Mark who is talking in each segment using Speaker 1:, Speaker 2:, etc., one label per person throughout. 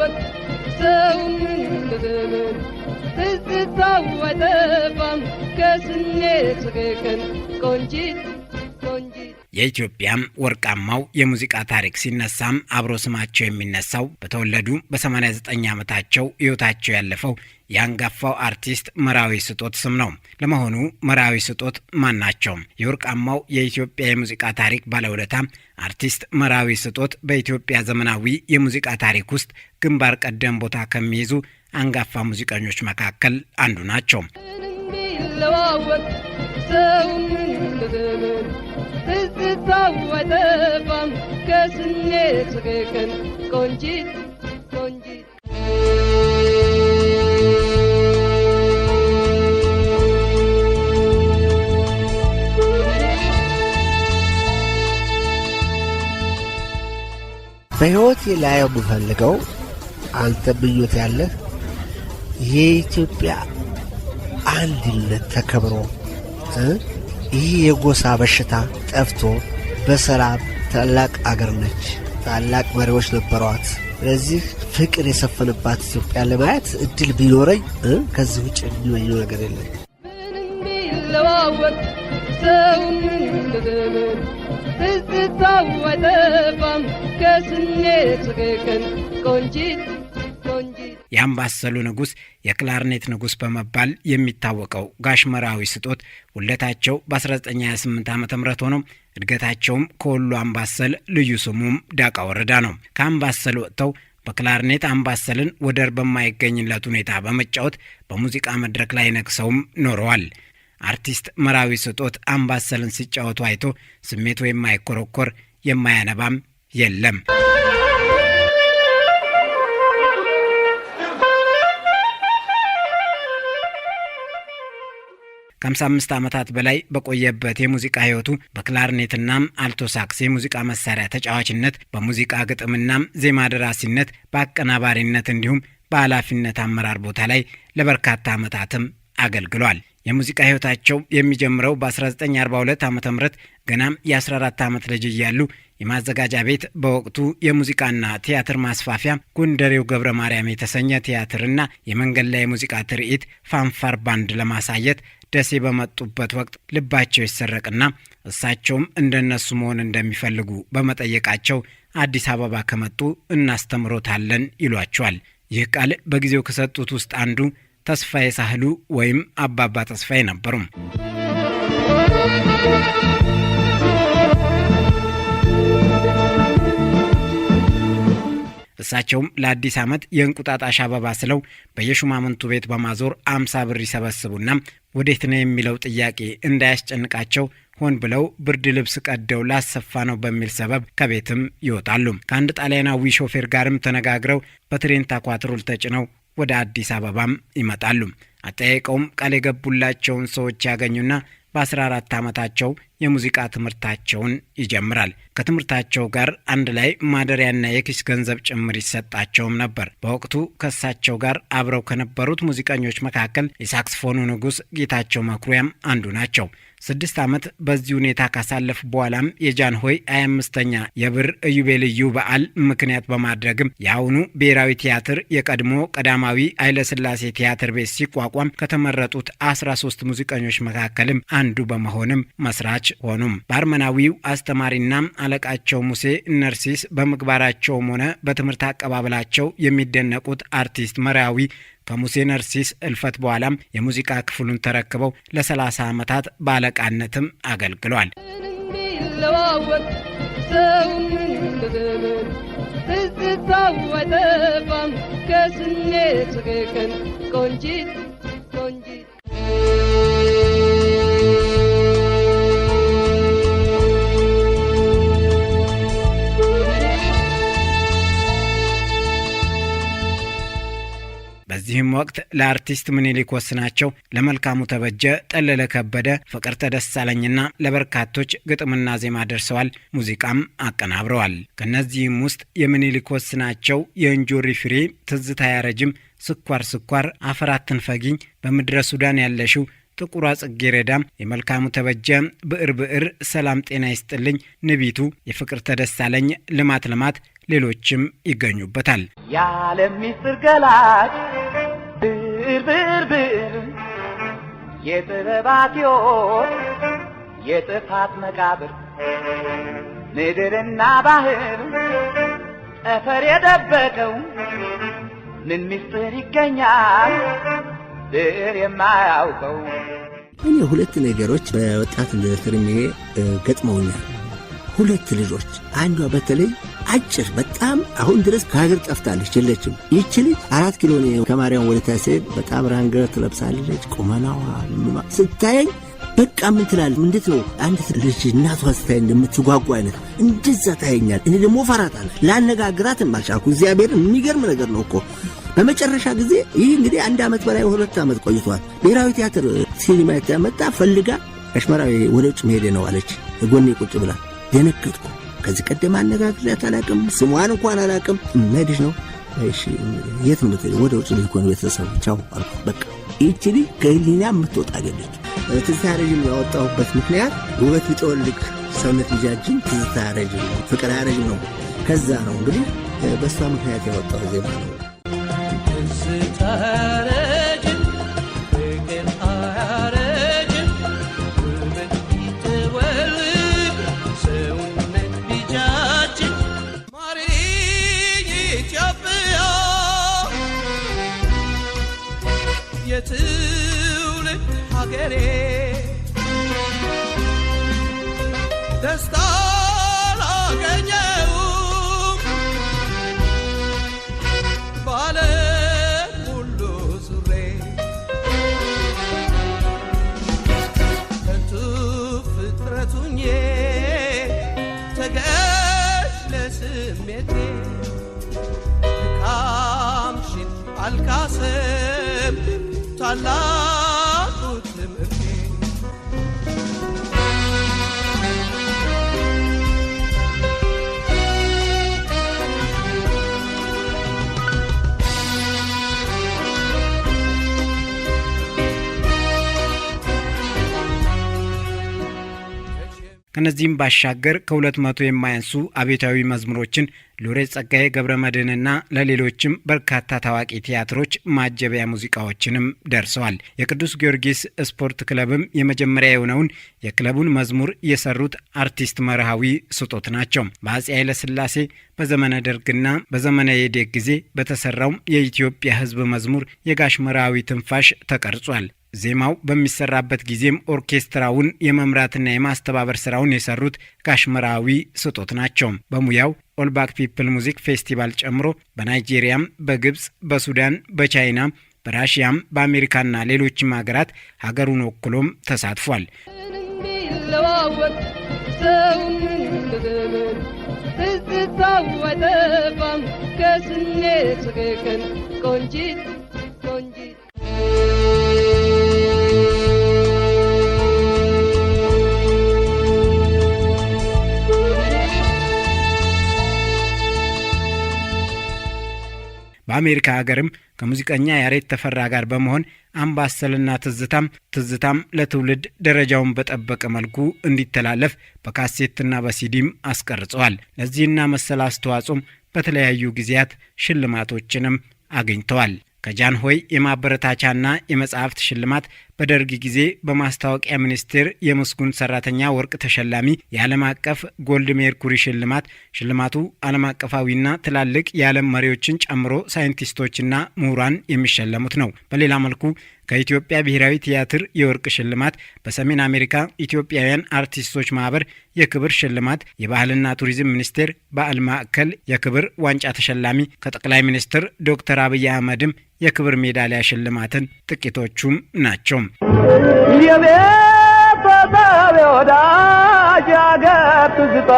Speaker 1: ቢለዋወጥ ሰው እንደ ዘመን ትዝታው አይጠፋም ከስሜት ሰቀቀን ቆንጂት ቆንጂት።
Speaker 2: የኢትዮጵያም ወርቃማው የሙዚቃ ታሪክ ሲነሳም አብሮ ስማቸው የሚነሳው በተወለዱ በ89 ዓመታቸው ሕይወታቸው ያለፈው የአንጋፋው አርቲስት መራዊ ስጦት ስም ነው። ለመሆኑ መራዊ ስጦት ማን ናቸው? የወርቃማው የኢትዮጵያ የሙዚቃ ታሪክ ባለውለታ አርቲስት መራዊ ስጦት በኢትዮጵያ ዘመናዊ የሙዚቃ ታሪክ ውስጥ ግንባር ቀደም ቦታ ከሚይዙ አንጋፋ ሙዚቀኞች መካከል አንዱ ናቸው።
Speaker 1: ምንም ቢለዋወጥ ሰው እንደ ዘመን ትዝታው አይጠፋም ከስሜት ሰቀቀን ቆንጂት ቆንጂት።
Speaker 3: በሕይወቴ ላየው የምፈልገው አንተ ምኞት ያለህ የኢትዮጵያ አንድነት ተከብሮ ይህ የጎሳ በሽታ ጠፍቶ በሰላም ታላቅ አገር ነች፣ ታላቅ መሪዎች ነበሯት። ስለዚህ ፍቅር የሰፈነባት ኢትዮጵያ ለማየት እድል ቢኖረኝ ከዚህ ውጭ የሚመኘው ነገር የለም።
Speaker 1: ምንም ቢለዋወጥ ሰው እንደ ዘመን ትዝታው አይጠፋም ከስሜት ሰቀቀን ቆንጂት ቆንጂት።
Speaker 2: የአምባሰሉ ንጉሥ፣ የክላርኔት ንጉሥ በመባል የሚታወቀው ጋሽ መራዊ ስጦት ውልደታቸው በ1928 ዓመተ ምህረት ሆኖ እድገታቸውም ከወሎ አምባሰል ልዩ ስሙም ዳቃ ወረዳ ነው። ከአምባሰል ወጥተው በክላርኔት አምባሰልን ወደር በማይገኝለት ሁኔታ በመጫወት በሙዚቃ መድረክ ላይ ነግሰውም ኖረዋል። አርቲስት መራዊ ስጦት አምባሰልን ሲጫወቱ አይቶ ስሜቱ የማይኮረኮር የማያነባም የለም። ከሃምሳ አምስት ዓመታት በላይ በቆየበት የሙዚቃ ሕይወቱ በክላርኔትና አልቶ ሳክስ የሙዚቃ መሳሪያ ተጫዋችነት፣ በሙዚቃ ግጥምና ዜማ ደራሲነት፣ በአቀናባሪነት እንዲሁም በኃላፊነት አመራር ቦታ ላይ ለበርካታ ዓመታትም አገልግሏል። የሙዚቃ ሕይወታቸው የሚጀምረው በ1942 ዓመተ ምህረት ገናም የ14 ዓመት ልጅ እያሉ የማዘጋጃ ቤት በወቅቱ የሙዚቃና ቲያትር ማስፋፊያ ጎንደሬው ገብረ ማርያም የተሰኘ ቲያትርና የመንገድ ላይ የሙዚቃ ትርኢት ፋንፋር ባንድ ለማሳየት ደሴ በመጡበት ወቅት ልባቸው ይሰረቅና እሳቸውም እንደነሱ መሆን እንደሚፈልጉ በመጠየቃቸው አዲስ አበባ ከመጡ እናስተምሮታለን ይሏቸዋል። ይህ ቃል በጊዜው ከሰጡት ውስጥ አንዱ ተስፋዬ ሳህሉ ወይም አባባ ተስፋዬ ነበሩ። እሳቸውም ለአዲስ ዓመት የእንቁጣጣሽ አበባ ስለው በየሹማምንቱ ቤት በማዞር 50 ብር ይሰበስቡና ወዴት ነው የሚለው ጥያቄ እንዳያስጨንቃቸው ሆን ብለው ብርድ ልብስ ቀደው ላሰፋ ነው በሚል ሰበብ ከቤትም ይወጣሉ። ከአንድ ጣሊያናዊ ሾፌር ጋርም ተነጋግረው በትሬንታ ኳትሮል ተጭነው ወደ አዲስ አበባም ይመጣሉ። አጠያይቀውም ቃል የገቡላቸውን ሰዎች ያገኙና በ14 ዓመታቸው የሙዚቃ ትምህርታቸውን ይጀምራል። ከትምህርታቸው ጋር አንድ ላይ ማደሪያና የኪስ ገንዘብ ጭምር ይሰጣቸውም ነበር። በወቅቱ ከእሳቸው ጋር አብረው ከነበሩት ሙዚቀኞች መካከል የሳክስፎኑ ንጉሥ ጌታቸው መኩሪያም አንዱ ናቸው። 6 ዓመት በዚህ ሁኔታ ካሳለፉ በኋላም የጃንሆይ 25ኛ የብር ኢዮቤልዩ በዓል ምክንያት በማድረግም የአሁኑ ብሔራዊ ቲያትር የቀድሞ ቀዳማዊ ኃይለሥላሴ ቲያትር ቤት ሲቋቋም ከተመረጡት 13 ሙዚቀኞች መካከልም አንዱ በመሆንም መስራች ሆኑም። በአርመናዊው አስተማሪና አለቃቸው ሙሴ ነርሲስ በምግባራቸውም ሆነ በትምህርት አቀባበላቸው የሚደነቁት አርቲስት መራዊ ከሙሴ ነርሲስ እልፈት በኋላም የሙዚቃ ክፍሉን ተረክበው ለ30 ዓመታት በአለቃነትም አገልግሏል።
Speaker 1: ምንም ቢለዋወጥ ሰው እንደ ዘመን ትዝታው አይጠፋም ከስሜት ሰቀቀን ቆንጂት ቆንጂት።
Speaker 2: በዚህም ወቅት ለአርቲስት ምኒልክ ወስናቸው፣ ለመልካሙ ተበጀ፣ ጠለለ ከበደ፣ ፍቅርተ ደሳለኝና ለበርካቶች ግጥምና ዜማ ደርሰዋል፣ ሙዚቃም አቀናብረዋል። ከነዚህም ውስጥ የምኒልክ ወስናቸው የእንጆሪ ፍሬ፣ ትዝታ ያረጅም፣ ስኳር ስኳር፣ አፈር አትንፈጊኝ፣ በምድረ ሱዳን ያለሽው፣ ጥቁሯ ጽጌረዳ፣ የመልካሙ ተበጀ ብዕር ብዕር፣ ሰላም ጤና ይስጥልኝ፣ ንቢቱ፣ የፍቅርተ ደሳለኝ ልማት ልማት፣ ሌሎችም ይገኙበታል።
Speaker 4: የዓለም ሚስጥር ገላጭ ብዕር ብዕር ብዕር፣ የጥበባት ሕይወት የጥፋት መቃብር፣ ምድርና ባህር ጠፈር የደበቀው ምን ሚስጥር ይገኛል ብዕር የማያውቀው?
Speaker 5: እኔ ሁለት ነገሮች በወጣትነት እድሜ ገጥመውኛል። ሁለት ልጆች፣ አንዷ በተለይ አጭር በጣም፣ አሁን ድረስ ከሀገር ጠፍታለች፣ የለችም። ይቺ ልጅ 4 ኪሎ ነው፣ ከማርያም ወደ ታሴ በጣም ራንገር ትለብሳለች። ቁመናዋ ምኗ ስታየኝ በቃ ምን ትላለህ? እንዴት ነው አንዲት ልጅ እናቷ ስታይ እንደምትጓጓ አይነት እንደዛ ታየኛል። እኔ ደግሞ እፈራታለሁ። ላነጋግራትም አልቻልኩ። እግዚአብሔር፣ የሚገርም ነገር ነው እኮ። በመጨረሻ ጊዜ ይህ እንግዲህ አንድ ዓመት በላይ 2 ዓመት ቆይቷል። ብሔራዊ ቲያትር ሲኒማ መጣ ፈልጋ፣ አሽመራዊ ወደ ውጭ መሄዴ ነው አለች። ጎኔ ቁጭ ብላ ደነገጥኩ። ከዚህ ቀደም አነጋግሬያት አላቅም። ስሟን እንኳን አላቅም። መሄድሽ ነው? እሺ፣ የት ነው የምትሄደው? ወደ ውጭ ልጅ እኮ ነው፣ ቤተሰብ ቻው አልኩ። በቃ ይህቺ ልጅ ከህሊና የምትወጣ አይደለች። ትዝታ አያረጅም ያወጣሁበት ምክንያት ውበት ቢጠወልግ ሰውነት ቢጃጅም ትዝታ አያረጅም፣ ፍቅር አያረጅም ነው። ከዛ ነው እንግዲህ በእሷ ምክንያት ያወጣው ዜማ ነው።
Speaker 6: ትዝታ አያረጅም፣ ፍቅር አያረጅም፣ ውበት ቢጠወልግ ሰውነት ቢጃጅም፣ ማሪኝ ኢትዮጵያ የትውልድ ሀገሬ፣ ደስታ ላገኘውም ባለም ሁሉ ዙሬ፣ ከንቱ ፍጥረቱኜ ተገዥ ለስሜቴ፣ ድካምሽን አልካስም ታላቁ ትምህርቴ።
Speaker 2: ከነዚህም ባሻገር ከ200 የማያንሱ አብዮታዊ መዝሙሮችን ሎሬት ጸጋዬ ገብረ መድኅንና ለሌሎችም በርካታ ታዋቂ ቲያትሮች ማጀቢያ ሙዚቃዎችንም ደርሰዋል። የቅዱስ ጊዮርጊስ ስፖርት ክለብም የመጀመሪያ የሆነውን የክለቡን መዝሙር የሰሩት አርቲስት መርሃዊ ስጦት ናቸው። በአፄ ኃይለሥላሴ፣ በዘመነ ደርግና በዘመነ ኢህአዴግ ጊዜ በተሰራው የኢትዮጵያ ሕዝብ መዝሙር የጋሽ መርሃዊ ትንፋሽ ተቀርጿል። ዜማው በሚሰራበት ጊዜም ኦርኬስትራውን የመምራትና የማስተባበር ስራውን የሰሩት ጋሽ መርሃዊ ስጦት ናቸው። በሙያው All Black People Music Festival ጨምሮ በናይጄሪያም፣ በግብፅ፣ በሱዳን፣ በቻይና፣ በራሽያም፣ በአሜሪካና ሌሎችም ሀገራት ሀገሩን ወክሎም ተሳትፏል።
Speaker 1: ቢለዋወጥ ሰውነት ዘመን ትዝታው አይጠፋም ከስሜት ሰቀቀን፣ ቆንጂት ቆንጂት።
Speaker 2: በአሜሪካ ሀገርም ከሙዚቀኛ ያሬድ ተፈራ ጋር በመሆን አምባሰልና ትዝታም ትዝታም ለትውልድ ደረጃውን በጠበቀ መልኩ እንዲተላለፍ በካሴትና በሲዲም አስቀርጸዋል። ለዚህና መሰል አስተዋጽኦም በተለያዩ ጊዜያት ሽልማቶችንም አግኝተዋል። ከጃንሆይ የማበረታቻና የመጽሐፍት ሽልማት፣ በደርግ ጊዜ በማስታወቂያ ሚኒስቴር የምስጉን ሰራተኛ ወርቅ ተሸላሚ፣ የዓለም አቀፍ Gold Mercury ሽልማት፣ ሽልማቱ ዓለም አቀፋዊና ትላልቅ የዓለም መሪዎችን ጨምሮ ሳይንቲስቶችና ምሁራን የሚሸለሙት ነው። በሌላ መልኩ ከኢትዮጵያ ብሔራዊ ቲያትር የወርቅ ሽልማት፣ በሰሜን አሜሪካ ኢትዮጵያውያን አርቲስቶች ማህበር የክብር ሽልማት፣ የባህልና ቱሪዝም ሚኒስቴር ባህል ማዕከል የክብር ዋንጫ ተሸላሚ፣ ከጠቅላይ ሚኒስትር ዶክተር አብይ አህመድም የክብር ሜዳሊያ ሽልማትን ጥቂቶቹም ናቸው።
Speaker 4: የቤተሰብ ወዳጅ፣ አገር ትዝታ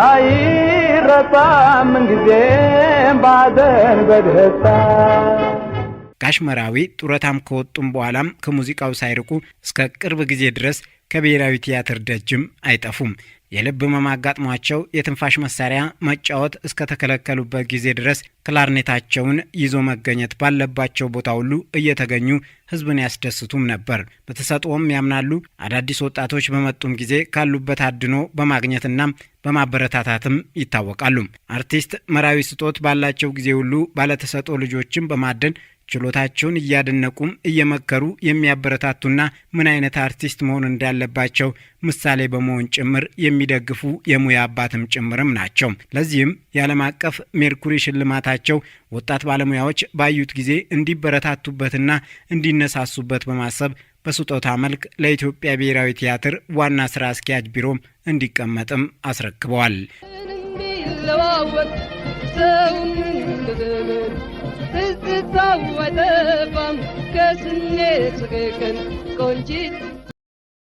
Speaker 4: አይረሳም ምንጊዜም ባዘን በደስታ።
Speaker 2: ጋሽ መርሃዊ ጡረታም ከወጡም በኋላም ከሙዚቃው ሳይርቁ እስከ ቅርብ ጊዜ ድረስ ከብሔራዊ ቲያትር ደጅም አይጠፉም። የልብ ህመም አጋጥሟቸው የትንፋሽ መሳሪያ መጫወት እስከተከለከሉበት ጊዜ ድረስ ክላርኔታቸውን ይዞ መገኘት ባለባቸው ቦታ ሁሉ እየተገኙ ህዝብን ያስደስቱም ነበር። በተሰጥኦም ያምናሉ። አዳዲስ ወጣቶች በመጡም ጊዜ ካሉበት አድኖ በማግኘትና በማበረታታትም ይታወቃሉ። አርቲስት መራዊ ስጦት ባላቸው ጊዜ ሁሉ ባለተሰጥኦ ልጆችን በማደን ችሎታቸውን እያደነቁም እየመከሩ የሚያበረታቱና ምን አይነት አርቲስት መሆን እንዳለባቸው ምሳሌ በመሆን ጭምር የሚደግፉ የሙያ አባትም ጭምርም ናቸው። ለዚህም የዓለም አቀፍ ሜርኩሪ ሽልማታቸው ወጣት ባለሙያዎች ባዩት ጊዜ እንዲበረታቱበትና እንዲነሳሱበት በማሰብ በስጦታ መልክ ለኢትዮጵያ ብሔራዊ ቲያትር ዋና ስራ አስኪያጅ ቢሮም እንዲቀመጥም አስረክበዋል።
Speaker 1: ቢለዋወጥ ሰው እንደ ዘመን ትዝታው አይጠፋም ከስሜት ሰቀቀን ቆንጂት።